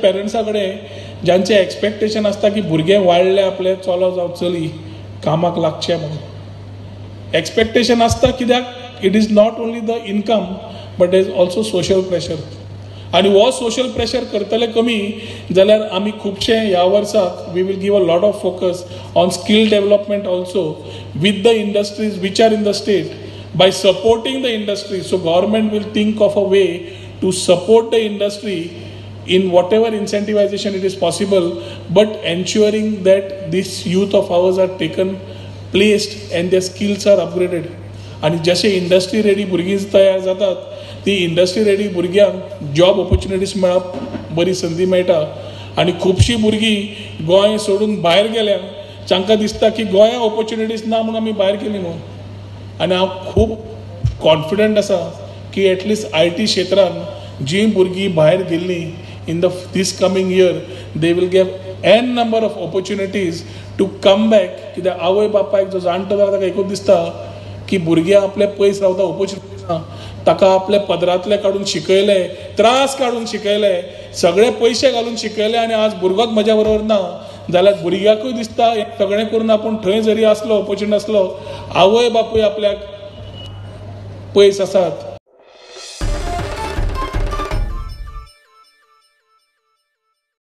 पेरंट्सा कडेन ज्यांचें एक्सपेक्टेशन आसता की भुरगें वाडलें आपलें चलो जावं चली कामाक लागचें म्हणून एक्सपेक्टेशन आसता. कित्याक it is not only the income but is also social pressure. आनी हो सोशल प्रेशर करतले कमी जाल्यार आमी खुबशे ह्या वर्साक we will give a lot of focus on skill development also with the industries which are in the state by supporting the industry. So government will think of a way to support the industry in whatever incentivization it is possible, but ensuring that this youth of ours are taken, placed and their skills are upgraded. आनी जशे industry ready भुरगीं तयार जातात ती industry ready भुरग्यांक job opportunities मेळप बरी संदी मेळटा. आनी खुबशीं भुरगीं गोंय सोडून भायर गेल्या, तांकां दिसता की गोंया ऑपॉर्च्युनिटीज ना म्हणून आमी भायर गेली म्हणून. आनी हांव खूब कॉन्फिडंट आसा की एटलिस्ट IT क्षेत्रान जीं भुरगीं भायर गेल्लीं in the this coming year they will get n number of opportunities to come back. कित्याक आवय बापायक जो जाणटो जाला ताका एकूच दिसता की भुरगें आपलें पयस रावता, ऑपॉर्च्युनिटी ना, ताका आपल्या पदरांतलें काडून शिकयलें, त्रास काडून शिकयलें, सगळे पयशे घालून शिकयले आनी आज भुरगोच म्हज्या बरोबर ना जाल्यार भुरग्याकूय दिसता हें सगळें करून आपूण थंय जरी आसलो ऑपॉर्च्युनिटी आसलो आवय बापूय आपल्याक पयस आसात.